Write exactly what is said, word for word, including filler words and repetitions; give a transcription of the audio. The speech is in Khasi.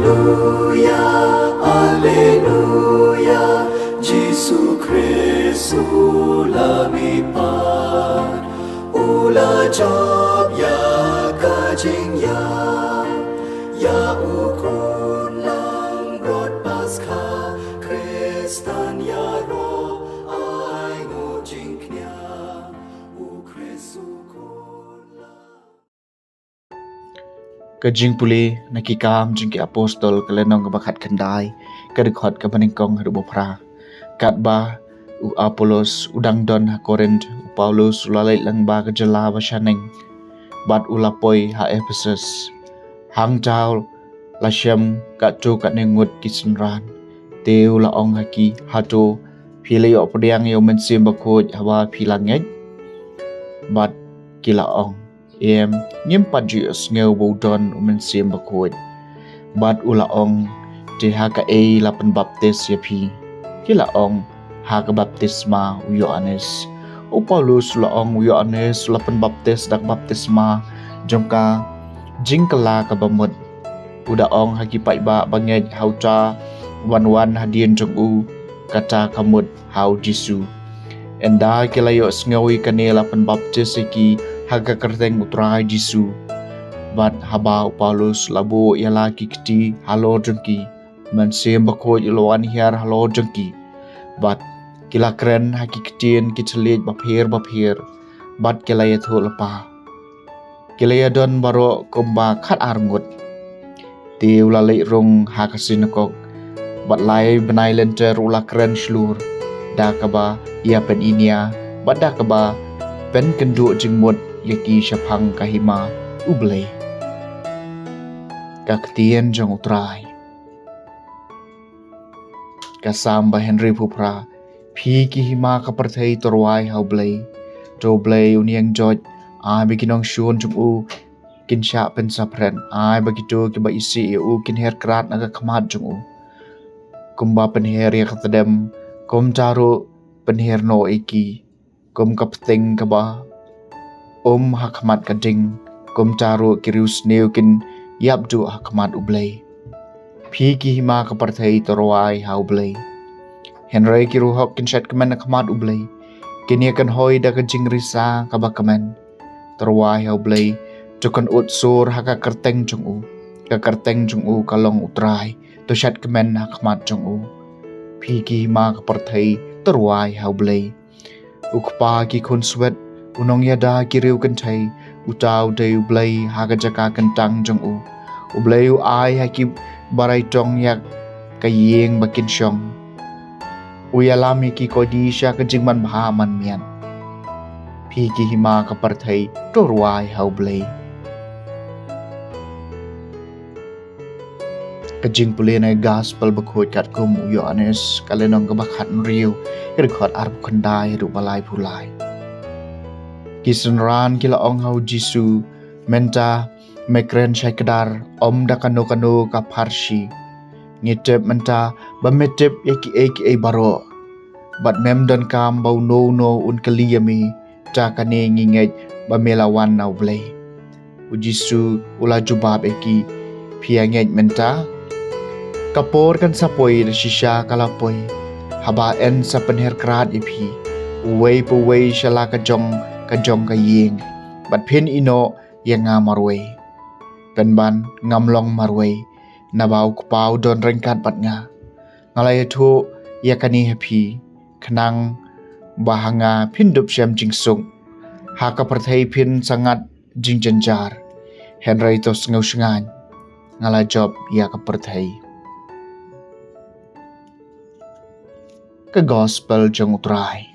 Alleluia, Alleluia, Jisu Khrist u la mihpat, u la jop ïa ka jingïap, ïa u khun langbrot Paskha, Khristan ïaroh, ai nguh jingkñia, u Khrist u khun la. Ka jingpule na Ki Kam jong ki Apostol, ka lynnong kaba khatkhyndai, ka dkhot kaba nyngkong haduh ba phra. Katba u Apollos u dang don ha Korinth, u Paulus u la leit lyngba ka jylla ba shaneng, bad u la poi ha Ephesus. Hangta u la shem katto katne ngut ki synran. Te u la ong ha ki, hato phi la ïoh pdiang ïa u Mynsiem Bakhuid haba phi la ngeit? Bad ki la ong, em, ngim pat ju ïohsngew ba u don u Mynsiem Bakhuid. Bad u la ong, te ha kaei la pynbaptis ïa phi? Ki la ong, ha ka baptisma u Ïoannis. U Paulus u la ong, u Ïoannis u la pynbaptis da ka baptisma jong ka jingkylla kaba mut. U da ong ha ki paidbah ba ngeit ha uta uban wan hadien jong u, kata ka mut ha u Jisu. Ynda ki la ïohsngew ïa kane, la pynbaptis ïa ki ha ka kyrteng u Trai Jisu. Bad haba u Paulus la buh ïa la ki kti halor jong ki, u Mynsiem Bakhuid u la wan hiar halor jong ki. Bad ki la kren ha ki ktien ki thylliej bapher bapher, bad ki la ïathuh lypa. Ki la ïadon baroh kumba khat ar ngut. Te u la leit rung ha ka synagog, bad lai bnai lynter u la kren shlur, da kaba ïa pyniñia, bad da kaba pynkynduh jingmut ïa ki shaphang ka hima U Blei. Ka ktien jong u Trai. Ka Salm ba hynriewphew phra. Phi ki hima ka pyrthei, to rwai ha U Blei. To U Blei u niangjoit, ai ba ki nongshun jong u kin shah pynsaphriang, ai ba kito kiba isih ïa u kin her krad na ka khmat jong u. Kumba pynher ïa ka tdem, kumta ruh pynher noh ïa ki. Kum ka pting kaba um ha khmat ka ding, kumta ruh ki riewsniew kin ïap duh ha khmat U Blei. Phi ki hima ka pyrthei, to rwai ha U Blei. Hynrei ki riewhok kin shet kmen ha khmat U Blei, kin ïakynhoi da ka jingrisa kaba kmen. To rwai ha U Blei, to kynud sur ha ka kyrteng jong u. Ka kyrteng jong u ka long U Trai, to shet kmen ha khmat jong u. Phi ki hima ka pyrthei, to rwai ha U Blei. U Kpa ki khunswet, u nongïada ki riewkynthei, uta u dei U Blei ha ka jaka kyntang jong u. U Blei u ai ha ki barai tong ïa ka ïing ba kin shong. U ïalam ïa ki kodi sha ka jingmanbha manmiat. Phi ki hima ka pyrthei, to rwai ha U Blei. Ka jingpule na Gospel Bakhuid katkum u Ïoannis, ka lynnong kaba khathynriew, ka dkhot arphew khyndai haduh ba laiphew lai. Ki synran ki la ong ha u Jisu, mynta me kren shai kdar, ym da kano kano ka pharshi. Ngi tip mynta ba me tip ïa kiei kiei baroh. Bad mem donkam ba uno uno un kylli ïa me, ta kane ngi ngeit ba me la wan na U Blei. U Jisu u la jubab ïa ki, phi ïa ngeit mynta? Ka por kan sa poi, da shisha ka la poi, haba yn sa pynher krad ïa phi, uwei pa uwei sha la ka jong ka jong ka ïing. Bad phin ïehnoh ïa nga marwei. Pynban ngam long marwei, naba u Kpa u don ryngkat bad nga. Nga la ïathuh ïa kane ha phi, khnang ba ha nga phin dup shem jingsuk. Ha ka pyrthei phin sa ngat jingjynjar, hynrei to sngewsngaiñ, nga la jop ïa ka pyrthei. Ka Gospel jong u Trai.